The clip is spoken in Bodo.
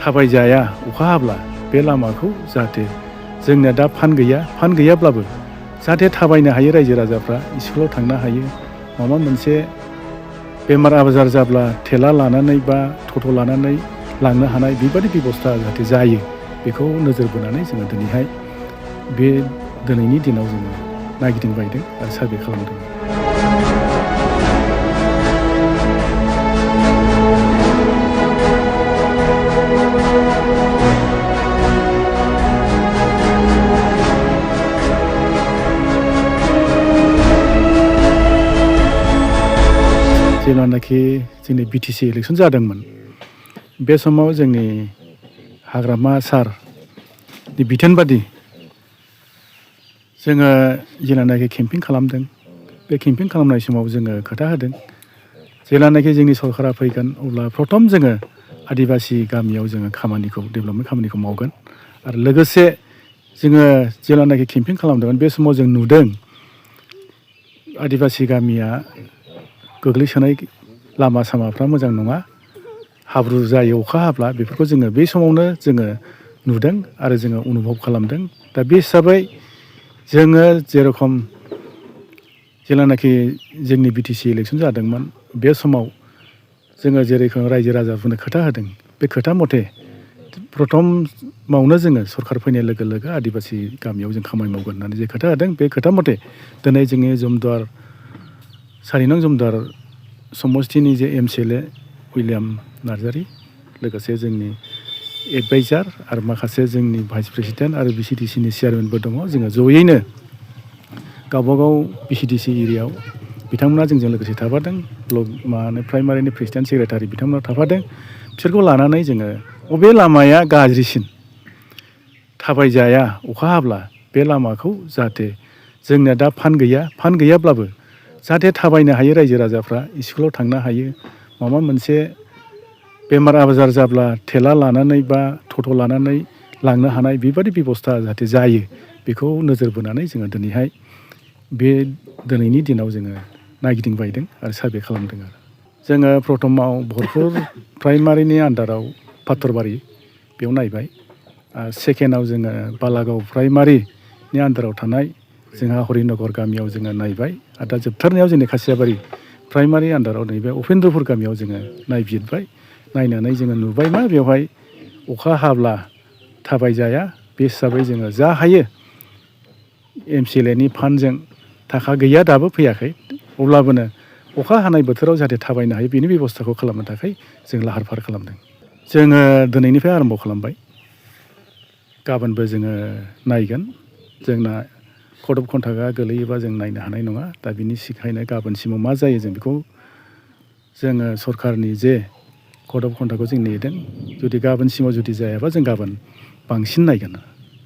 थाबायजाया अखा हाब्ला बे लामाखौ जाहाथे जोंनिया दा फान गैयाब्लाबो जाहाथे थाबायनो हायो रायजो राजाफ्रा स्कुलाव थांनो हायो माबा मोनसे बेमार आजार जाब्ला थेला लानानै बा टट' लानानै लांनो हानाय बेबादि बेबस्था जाहाथे जायो बेखौ नोजोर बोनानै जोङो दिनैहाय बे दिनैनि दिनाव जोङो नायगिदिंबायदों आरो सार्भे खालामदों। जेब्लानाखि जोंनि बिटिसि इलेक्सन जादोंमोन बे समाव जोंनि हाग्रामा सारनि बिथोन बादि जोङो जेब्लानाखि केम्पिं खालामदों बे केम्पिं खालामनाय समाव जोङो खोथा होदों जेब्लानाखि जोंनि सरकारा फैगोन अब्ला प्रथम जोङो आदिबासि गामियाव जोङो डेभेलपमेन्ट खामानिखौ मावगोन आरो लोगोसे जोङो जेब्लानाखि केम्पिं खालामदोंमोन बे समाव जों नुदों आदिबासि गामिया गोग्लैसोनाय लामा सामाफ्रा मोजां नङा हाब्रु जायो अखा हाब्ला बेफोरखौ जोङो बे समावनो जोङो नुदों आरो जोङो अनुभब खालामदों। दा बे हिसाबै जोङो जेरखम जेब्लानाखि जोंनि बिटिसि इलेक्सन जादोंमोन बे समाव जोङो जेरखम रायजो राजाफोरनो खोथा होदों बे खोथा मथे प्रथमावनो जोङो सरकार फैनाय लोगो लोगो आदिबासि गामियाव जों खामानि मावगोन होननानै जे खोथा होदों बे खोथा मथे दिनै जोंनि जमदुवार 4 नं जमदुवार समस्तिनि जे MCLA उइलियाम नार्जारि लोगोसे जोंनि एडभाइजार आरो माखासे जोंनि भाइस प्रेसिडेन्ट आरो BCDCनि चेयारमेनबो दङ जोङो जयैनो गावबागाव BCDC एरियायाव बिथांमोना जोंजों लोगोसे थाफादों प्राइमारिनि प्रेसिडेन्ट सेक्रेटारि बिथांमोना थाफादों बिसोरखौ लानानै जोङो बबे लामाया गाज्रिसिन थाबायजाया अखा हाब्ला बे लामाखौ जाहाथे जोंनिया दा फान गैयाब्लाबो जाहाथे थाबायनो हायो रायजो राजाफ्रा स्कुलाव थांनो हायो माबा मोनसे बेमार आजार जाब्ला थेला लानानै बा टट' लानानै लांनो हानाय बेबादि बेबस्था जाहाथे जायो बेखौ नोजोर बोनानै जोङो दिनैहाय बे दिनैनि दिनाव जोङो नायगिदिंबायदों आरो सार्भे खालामदों आरो जोङो प्रथमाव भरतपुर प्राइमारिनि आन्दाराव पाथरबारि बेयाव नायबाय सेकेन्डआव जोङो बालागाव प्राइमारिनि आन्दाराव थानाय जोंहा हरिनगर गामियाव जोङो नायबाय आरो दा जोबथारनायाव जोंनि खासियाबारि प्राइमारि आन्दाराव नैबे उपेन्द्रपुर गामियाव जोङो नायबिजिरबाय नायनानै जोङो नुबाय मा बेवहाय अखा हाब्ला थाबायजाया बे हिसाबै जोङो जा हायो MCLAनि फान्डजों थाखा गैया दाबो फैयाखै अब्लाबोनो अखा हानाय बोथोराव जाहाथे थाबायनो हायो बेनि बेबस्थाखौ खालामनो थाखाय जों लाहार फाहार खालामदों। जोङो दिनैनिफ्राय आरम्भ खालामबाय गाबोनबो जोङो नायगोन जोंना कड अफ कन्डाक्टआ गोलैयोबा जों नायनो हानाय नङा दा बिनि सिखायनो गाबोनसिमाव मा जायो जों बेखौ जोङो सरकारनि जे कड अफ कन्डाक्टखौ जों नेदों जुदि गाबोनसिमाव जुदि जायाबा जों गाबोन बांसिन नायगोन।